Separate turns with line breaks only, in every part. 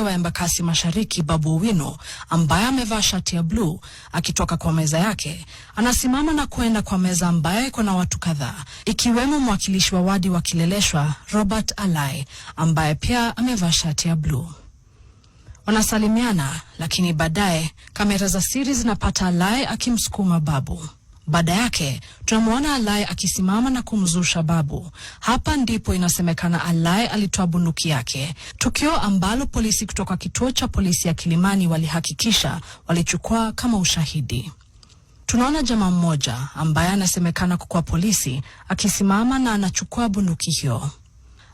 Wa Embakasi Mashariki, Babu Owino, ambaye amevaa shati ya bluu, akitoka kwa meza yake, anasimama na kwenda kwa meza ambayo iko na watu kadhaa, ikiwemo mwakilishi wa wadi wa Kileleshwa, Robert Alai, ambaye pia amevaa shati ya bluu. Wanasalimiana, lakini baadaye kamera za siri zinapata Alai akimsukuma Babu. Baada yake tunamwona Alai akisimama na kumzusha Babu. Hapa ndipo inasemekana Alai alitoa bunduki yake, tukio ambalo polisi kutoka kituo cha polisi ya Kilimani walihakikisha walichukua kama ushahidi. Tunaona jamaa mmoja ambaye anasemekana kukuwa polisi akisimama na anachukua bunduki hiyo.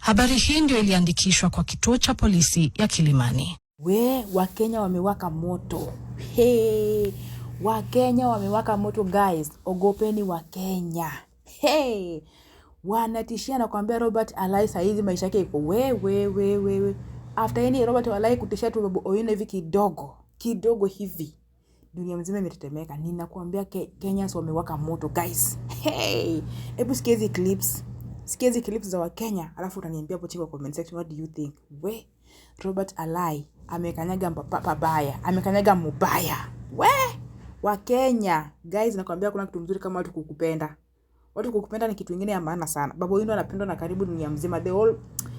Habari hii ndio iliandikishwa kwa kituo cha polisi ya Kilimani.
We, Wakenya wamewaka moto. Hey, Wakenya wamewaka moto guys, ogopeni Wakenya. Hey, wanatishia na kuambia Robert Alai saizi maisha yake iko we we we we we. After yani Robert Alai kutishia tu Babu Owino hivi kidogo kidogo hivi, dunia mzima imetetemeka. Ninakuambia Kenyans wamewaka moto guys. Hey, hebu sikia hizi clips, sikia hizi clips za Wakenya, alafu utaniambia hapo chini kwa comment section, what do you think? We, Robert Alai amekanyaga pabaya, amekanyaga mubaya. We, Wakenya guys, nakwambia kuna kitu mzuri kama watu kukupenda. Watu kukupenda ni kitu ingine ya maana sana. Babu Owino anapendwa na karibu dunia mzima. The whole,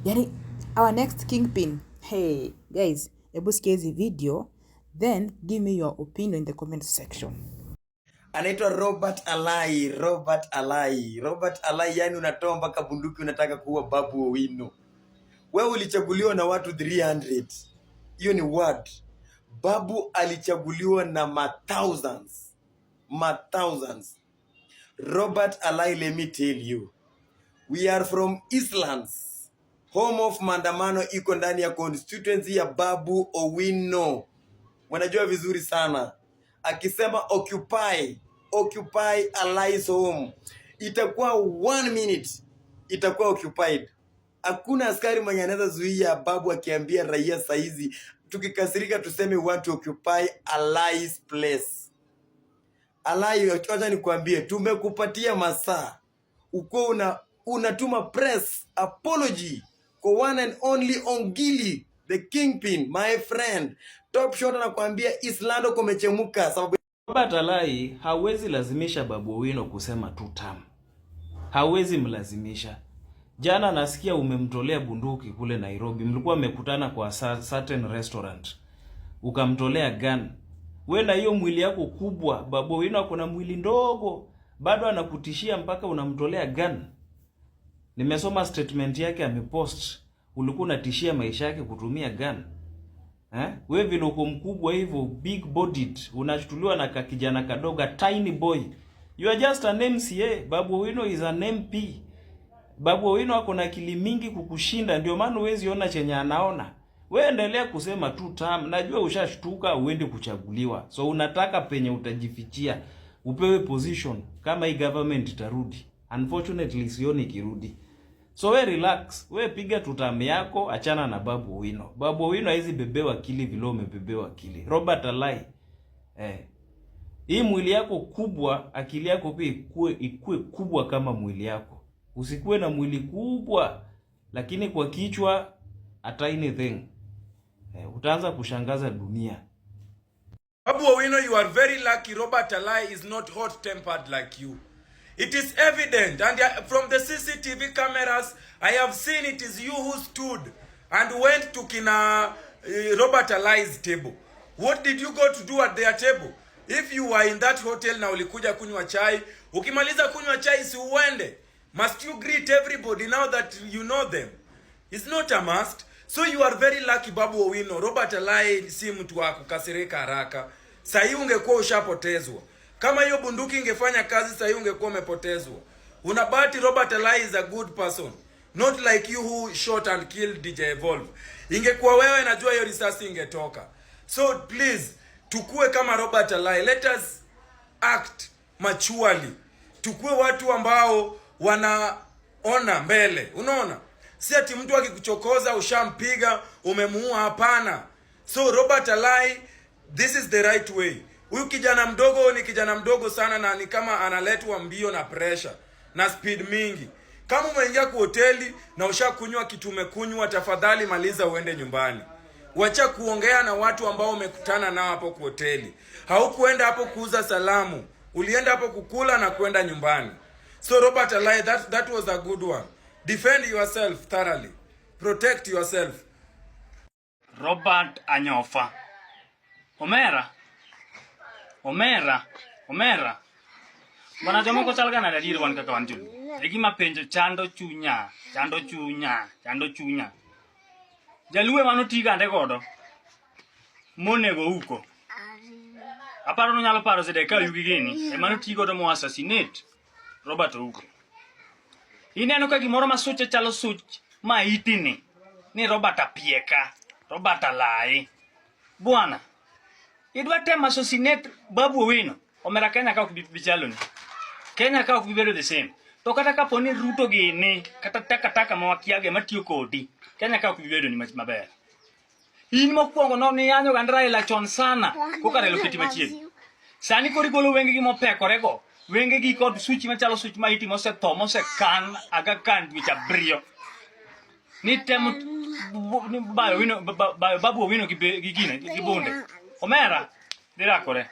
yani our next kingpin. Hey guys, hebu sikia hizi video then give me your opinion in the comment section.
Anaitwa Robert Alai, Robert Alai, Robert Alai. Yani unatoa mpaka bunduki unataka kuua Babu Owino. Wewe ulichaguliwa na watu 300, hiyo ni word. Babu alichaguliwa na ma thousands, ma thousands. Robert Alai, let me tell you, we are from Eastlands, home of maandamano, iko ndani ya constituency ya Babu Owino. Wanajua vizuri sana akisema "Occupy, occupy Alai's home", itakuwa one minute itakuwa occupied. Hakuna askari mwenye anaweza zuia Babu akiambia raia saizi, tukikasirika tuseme we want to occupy Alai's place. Alai, wacha nikwambie, tumekupatia masaa uko unatuma press apology kwa one and only Ongili the kingpin, my friend Top Shot anakuambia Eastlando kumechemuka sababu
Robert Alai, hawezi lazimisha Babu Owino kusema two term. Hawezi mlazimisha. Jana nasikia umemtolea bunduki kule Nairobi, mlikuwa mmekutana kwa certain restaurant, ukamtolea gun. We na hiyo mwili yako kubwa, Babu Owino ako na mwili ndogo, bado anakutishia mpaka unamtolea gun. Nimesoma statement yake amepost, ulikuwa unatishia maisha yake kutumia gun. Eh? We vile uko mkubwa hivyo, big bodied, unashutuliwa na kakijana kadogo, tiny boy. You are just an MCA. Babu Owino is an MP. Babu Owino ako na akili mingi kukushinda, ndio maana huwezi ona chenye anaona. We endelea kusema two term, najua ushashtuka uende kuchaguliwa. So unataka penye utajifichia, upewe position kama hii government itarudi. Unfortunately sioni ikirudi. So we relax, we piga two term yako, achana na Babu Owino. Babu Owino haizi bebewa akili vile umebebewa akili. Robert Alai. Eh. Hii mwili yako kubwa, akili yako pia ikue kubwa kama mwili yako. Usikuwe na mwili kubwa lakini kwa kichwa a tiny thing. Eh, utaanza kushangaza dunia.
Babu Owino, you are very lucky Robert Alai is not hot-tempered like you. It is evident, and from the CCTV cameras, I have seen it is you who stood and went to kina Robert Alai's table. What did you go to do at their table? If you were in that hotel na ulikuja kunywa chai, ukimaliza kunywa chai si uende? Must you greet everybody now that you know them? It's not a must. So you are very lucky, Babu Owino. Robert Alai si mtu wa kukasirika haraka. Sahii ungekuwa ushapotezwa. Kama hiyo bunduki ingefanya kazi, sahii ungekuwa umepotezwa. Una bahati Robert Alai is a good person. Not like you who shot and killed DJ Evolve. Ingekuwa wewe, najua hiyo risasi ingetoka. So please, tukue kama Robert Alai. Let us act maturely. Tukue watu ambao wanaona mbele. Unaona? Si ati mtu akikuchokoza ushampiga, umemuua. Hapana. So Robert Alai, this is the right way. Huyu kijana mdogo ni kijana mdogo sana na ni kama analetwa mbio na pressure na speed mingi. Kama umeingia kwa hoteli na ushakunywa kitu umekunywa, tafadhali maliza uende nyumbani. Wacha kuongea na watu ambao umekutana nao hapo kwa hoteli. Haukuenda hapo kuuza salamu, ulienda hapo kukula na kwenda nyumbani. So Robert Alai, that was a good one. Defend yourself thoroughly. Protect yourself.
Robert Anyofa. Omera. Omera. Omera. Bwana, jomoko chal ga nade adier wan kaka wan joluo? E gima penjo chando chunya, chando chunya, chando chunya. Jaluo ema noti gande godo monego uko. Aparo ni nyalo paro Zedekia Yugi gini ema noti godo mo assassinate Robert Ouko. Ineno ka gimoro ma suche chalo such maiti ni Robert Apieka, Robert Alai. Bwana, idwa temo assassinate Babu Owino. Omera, Kenya ka ok bi chaloni. Kenya ka ok bi bedo the same. To kata kapo ni Ruto gini, kata takataka ma wakiage matiyo kodi, Kenya ka ok bi bedo ni maber. In mokwongo no niyanyo gand Raila chon sana, koka Raila oketi machiegni. Sani koro igolo wengegi mopekorego, wengegi kod suchi machalo such maiti mosetho, mosekan aga kan dweche 7. Ni temo ni bayo wino bayo Babu Owino gi gine gi bunde. Omera, dhi rakore.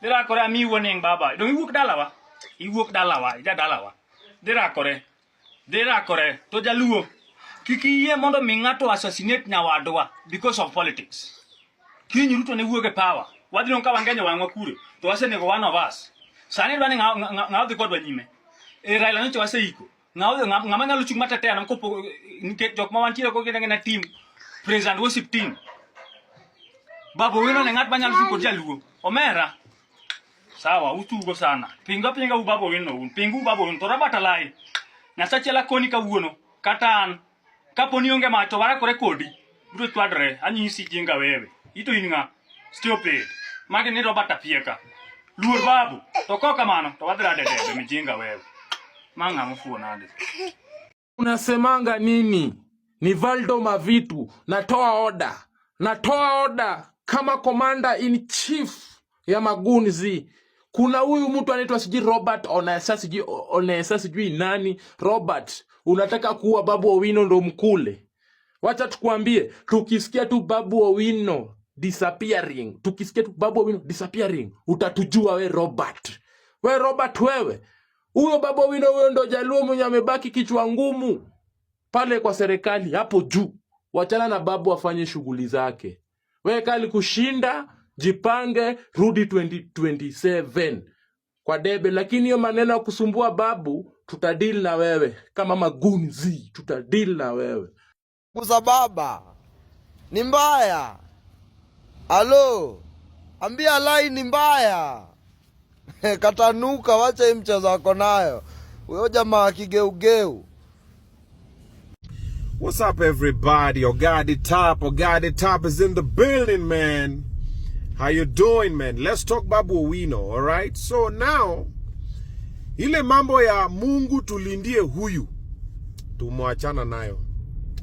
Dhi rakore, amiyi warning baba. Dong iwuok dalawa. Iwuok dalawa, ija dalawa. Dhi rakore. Dhi rakore. To jaluo, kik iyie mondo mi ng'ato assassinate nyawadwa because of politics. Kiny Ruto ne wuok e power. Wadhi nong ka wangenyo wang'wa kure. To wasenego one of us. Sani idwa ni ng'a odhi kodwa nyime. E Raila nyocha waseiko. Ng'ama nyalo chung' matetea na kopo nikech jok ma wantiere go gin gina team praise and worship team. Babu Owino ne ng'at manyalo chung' kod jaluo. Omera. Sawa, utugo sana. Pinga pinga u Babu Owino un. Pingu Babu Owino. To Robert Alai. Nyasache akoni kawuono. Kata an. Kapo ni onge mach to warakore kodi. Biro chwadre. Anyisi jinga wewe. Ito in ng'a? Stupid. Magi ni Robert Apieka. Luor babu. To kok kamano to wadhi rade debe mijinga wewe. Ma ng'ama ofuwo nade?
Unasemanga nini? Ni Valdo Mavitu, natoa oda, natoa oda kama commander in chief ya magunzi. Kuna huyu mtu anaitwa sijui Robert Onesa, sijui Onesa, sijui nani Robert, unataka kuua Babu Owino ndo mkule. Wacha tukwambie, tukisikia tu Babu Owino disappearing, tukisikia tu Babu Owino disappearing, utatujua we Robert. We Robert wewe, huyo Babu Owino huyo ndo jaluo mwenye amebaki kichwa ngumu pale kwa serikali hapo juu. Wachana na Babu afanye shughuli zake. We kali kushinda, jipange, rudi 2027 kwa debe, lakini hiyo maneno ya kusumbua Babu, tutadeal na wewe kama magunzi, tutadeal na wewe.
Kuza baba ni mbaya. Alo, ambia Alai ni mbaya. Katanuka, wacha hii mchezo wako nayo. Huyo jamaa kigeugeu.
What's up, everybody? Ogadi Top, Ogadi Top is in the building, man. How you doing, man? Let's talk Babu Owino, all right? So now, ile mambo ya Mungu tulindie huyu, tumwachana nayo.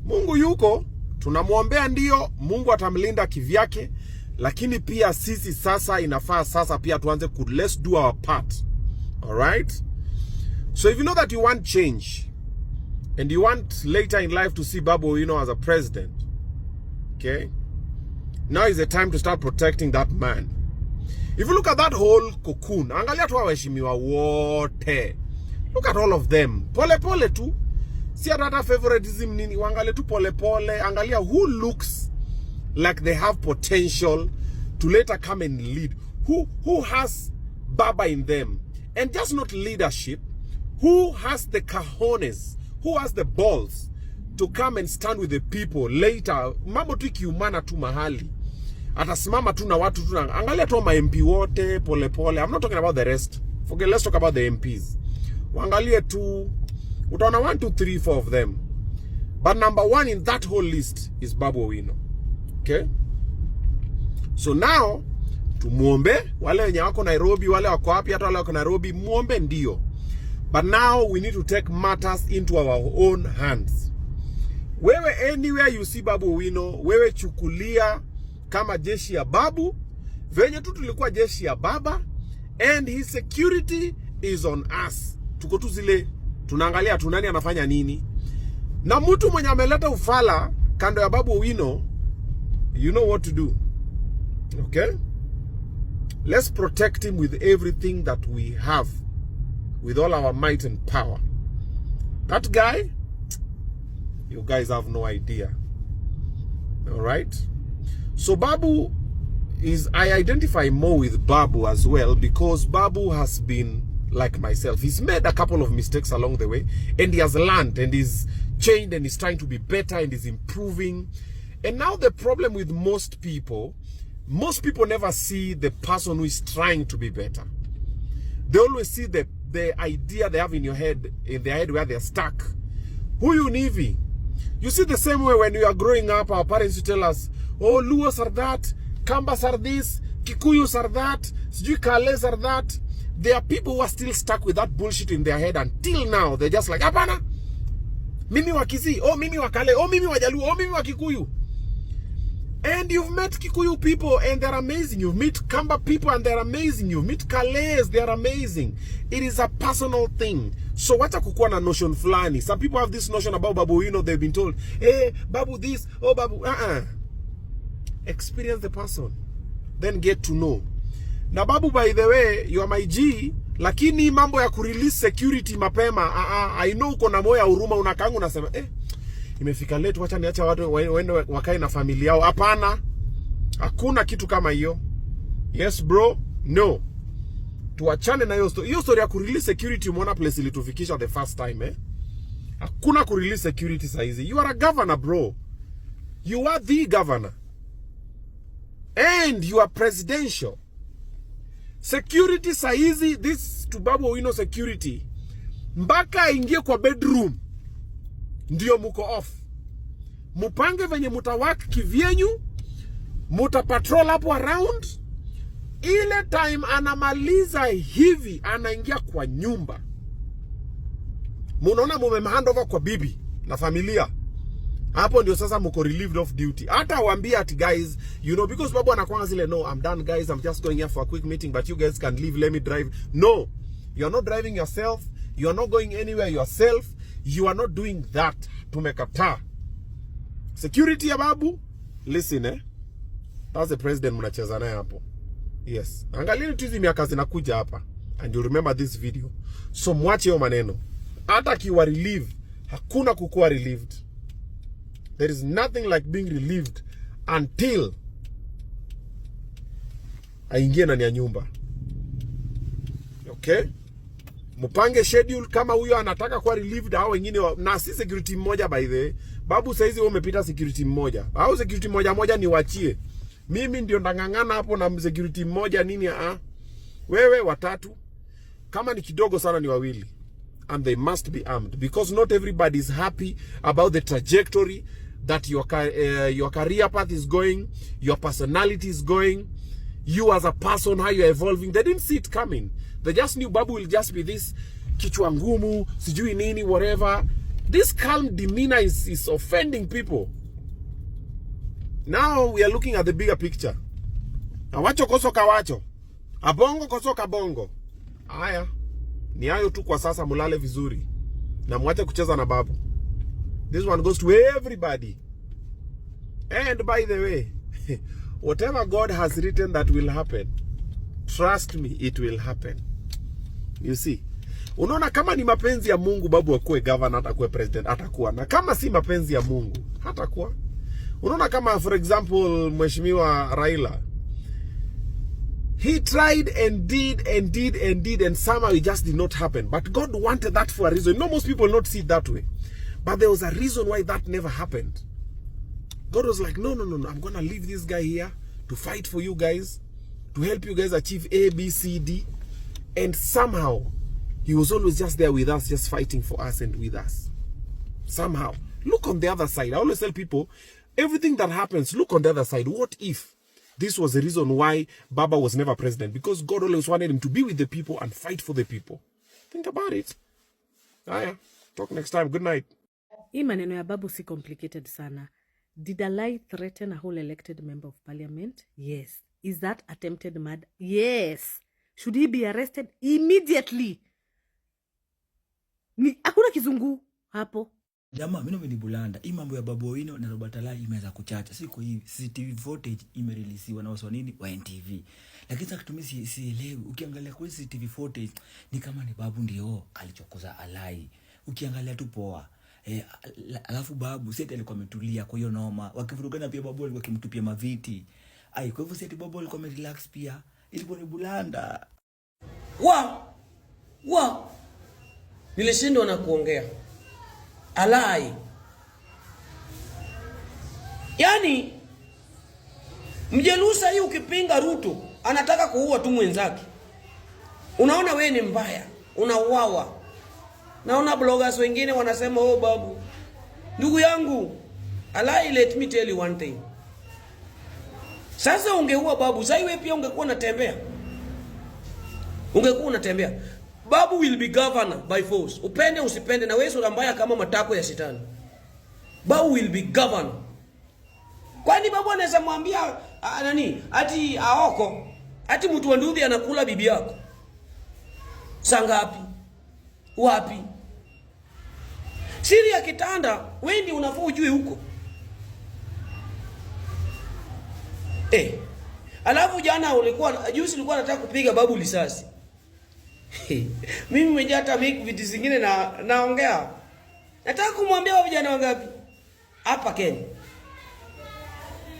Mungu yuko, tunamwombea ndio, Mungu atamlinda kivyake, lakini pia sisi sasa inafaa sasa pia tuanze ku let's do our part. All right? So if you know that you want change and you want later in life to see Babu Owino as a president, okay? Now is the time to start protecting that man. If you look at that whole cocoon, angalia tu waheshimiwa wote. Look at all of them. Pole pole tu. Si hata favoritism nini, waangalie tu pole pole. Angalia who looks like they have potential to later come and lead. Who has Baba in them? And just not leadership, who has the cojones, who has the balls to come and stand with the people later. Mambo tu ikiumana tu mahali atasimama tu na watu tu angalia tu ma MP wote pole pole. I'm not talking about the rest. Forget, let's talk about the MPs. Waangalie tu, utaona 1 2 3 4 of them. But number one in that whole list is Babu Owino. Okay? So now tumuombe wale wenye wako Nairobi, wale wako wapi, hata wale wako Nairobi, muombe ndio. But now we need to take matters into our own hands. Wewe anywhere you see Babu Owino, wewe chukulia kama jeshi ya Babu, venye tu tulikuwa jeshi ya baba, and his security is on us. Tuko tu zile tunaangalia tu nani anafanya nini, na mtu mwenye ameleta ufala kando ya Babu Owino, You know what to do. Okay? Let's protect him with everything that we have, with all our might and power. That guy, you guys have no idea. All right? So Babu is, I identify more with Babu as well because Babu has been like myself. He's made a couple of mistakes along the way and he has learned and he's changed and he's trying to be better and he's improving. And now the problem with most people never see the person who is trying to be better. They always see the idea they have in their head where they're stuck. Huyu ni hivi. You see the same way when we are growing up, our parents used to tell us, "Oh, Luos are that, Kambas are this, Kikuyus are that, sijui Kales are that." There are people who are still stuck with that bullshit in their head until now. They're just like, "Hapana, mimi wa Kisii, oh, mimi wa Kale, oh, mimi wa Jaluo, oh, mimi wa Kikuyu." And you've met Kikuyu people and they're amazing. You've met Kamba people and they're amazing. You've met Kales, they're amazing. It is a personal thing. So wacha kukuwa na notion fulani. Some people have this notion about Babu, they've been told, "Hey, Babu this, oh, Babu." Uh-uh. Experience the person. Then get to know. Na Babu, by the way, you are my G, lakini mambo ya kurelease security mapema, I know uko na moyo ya huruma, unakaanga unasema, "Eh, imefika late, wacha niacha watu waende wakae na familia yao." Hapana, hakuna kitu kama hiyo. Yes bro, no. Tuachane na hiyo story. Hiyo story ya kurelease security, umeona place ilitufikisha the first time, eh? Hakuna kurelease security saizi. You are a governor, bro. You are the governor. And you are presidential. Security saizi, this to Babu Owino security, mpaka aingie kwa bedroom ndio muko off. Mupange venye mutawak kivyenyu, muta patrol hapo around. Ile time anamaliza hivi, anaingia kwa nyumba, munaona mume over kwa bibi na familia hapo ndio sasa mko relieved of duty. Hata waambie ati, "Guys," because babu anakuanga zile, "No, I'm done, guys, I'm just going here for a quick meeting, but you guys can leave, let me drive." No, you are not driving yourself, you are not going anywhere yourself, you are not doing that. Tumekataa. Security ya Babu, listen, eh, that's the president mnacheza naye hapo. Yes, angalieni tu hizi miaka zinakuja hapa and you remember this video. So mwache hiyo maneno. Hata akiwa relieve, hakuna kukuwa relieved. There is nothing like being relieved until aingie ndani ya nyumba. Okay? Mpange schedule kama huyo anataka kuwa relieved au wengine na si security mmoja, by the way. Babu, saizi wewe umepita security mmoja. Au security moja moja niwachie. Mimi ndio ndang'ang'ana hapo na security mmoja nini ah. Wewe watatu. Kama ni kidogo sana ni wawili. And they must be armed because not everybody is happy about the trajectory that your career path is going, your personality is going, you as a person, how you're evolving. They didn't see it coming. They just knew Babu will just be this kichwa ngumu, sijui nini, whatever. This calm demeanor is offending people. Now we are looking at the bigger picture. Awacho koso kawacho. Abongo koso kabongo. Haya, ni hayo tu kwa sasa, mulale vizuri na mwache kucheza na Babu. This one goes to everybody. And by the way, whatever God has written that will happen, trust me, it will happen. You see, unaona kama ni mapenzi ya Mungu Babu akuwe governor, atakuwe president, atakuwa. Na kama si mapenzi ya Mungu, hatakuwa. Unaona kama for example Mheshimiwa Raila, he tried and did and did and did and somehow it just did not happen. But God wanted that for a reason. You know, most people not see it that way. But there was a reason why that never happened. God was like, "No, no, no, no. I'm going to leave this guy here to fight for you guys, to help you guys achieve A, B, C, D." And somehow, he was always just there with us, just fighting for us and with us. Somehow. Look on the other side. I always tell people, everything that happens, look on the other side. What if this was the reason why Baba was never president? Because God always wanted him to be with the people and fight for the people. Think about it. Haya. Talk next time. Good night.
Hii maneno ya Babu si complicated sana. Did Alai threaten a whole elected member of parliament? Yes. Is that attempted murder? Yes. Should he be arrested immediately? Ni hakuna kizungu hapo.
Jamaa, mimi ni blunder. Hii mambo ya Babu Owino na Robert Alai imeanza kuchacha. Siku hii CCTV footage imereleasiwa na waswa nini wa NTV. Lakini sasa kitu mimi sielewi. Ukiangalia kwa CCTV footage ni kama ni Babu ndio alichokoza Alai. Ukiangalia tu poa. Alafu Babu si ati alikuwa ametulia kwa hiyo noma. Wakivurugana pia Babu alikuwa akimtupia maviti. Ai, kwa hivyo si ati Babu alikuwa amerelax pia. Ilikuwa ni blunder.
Wa wa nilishindwa na kuongea. Alai, yaani mjelusa hii, ukipinga Ruto anataka kuua tu mwenzake. Unaona wewe ni mbaya, unauawa. Naona bloggers wengine wanasema, "Oh Babu." Ndugu yangu Alai, let me tell you one thing. Sasa ungeua Babu, sasa wewe pia ungekuwa unatembea, ungekuwa unatembea. Babu will be governor by force. Upende usipende, na wewe sura mbaya kama matako ya shetani. Babu will be governor. Kwani babu anaweza mwambia nani ati aoko ati mtu wa nduthi anakula bibi yako saa ngapi, wapi? Siri ya kitanda wewe ndio unafaa ujue huko. Eh. Alafu jana ulikuwa, juzi ulikuwa unataka kupiga Babu risasi. Mimi mwenyewe hata mimi vitu zingine na naongea. Nataka kumwambia wa vijana wangapi hapa Kenya.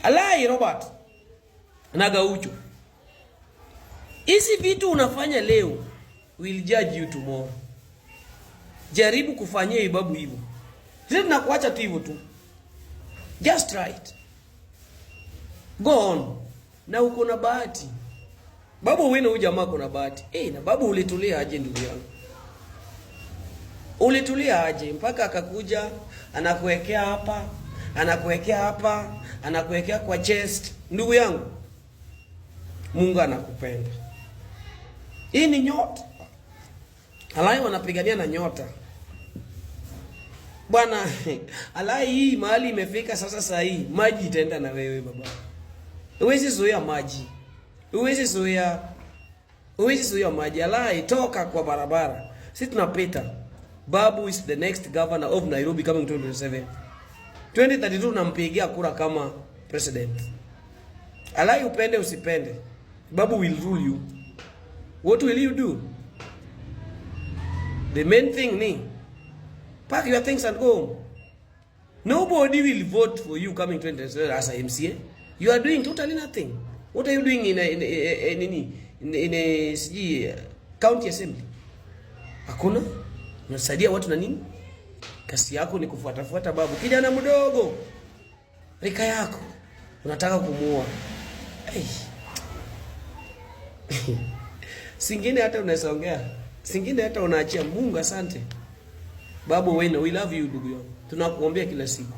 Alai Robert na Gaucho. Hizi vitu unafanya leo will judge you tomorrow. Jaribu kufanyia Babu hivyo. Sisi tunakuacha tu hivyo tu. Just try it. Go on. Na uko na bahati. Babu Owino, huyu jamaa kuna bahati. Eh, na Babu ulitulia aje ndugu yangu? Ulitulia aje mpaka akakuja anakuwekea hapa, anakuwekea hapa, anakuwekea kwa chest. Ndugu yangu, Mungu anakupenda. Hii ni nyota. Alai wanapigania na nyota. Bwana, Alai hii mahali imefika sasa, saa hii maji itaenda na wewe baba. Huwezi zuia maji. Huwezi zuia. Huwezi zuia maji. Alai toka kwa barabara. Sisi tunapita. Babu is the next governor of Nairobi coming 2027. 2032 tunampigia kura kama president. Alai upende usipende, Babu will rule you. What will you do? The main thing ni pack your things and go home. Nobody will vote for you coming 2027 as a MCA. You are doing totally nothing. What are you doing in a sijui county assembly? Hakuna. Unasaidia watu na nini? Kasi yako ni kufuatafuata Babu. Kijana mdogo, rika yako unataka kumuua. Hey. Singine hata unaweza ongea, singine hata unaachia Mungu. Asante Babu Owino, we love you ndugu yangu, tunakuombea kila siku.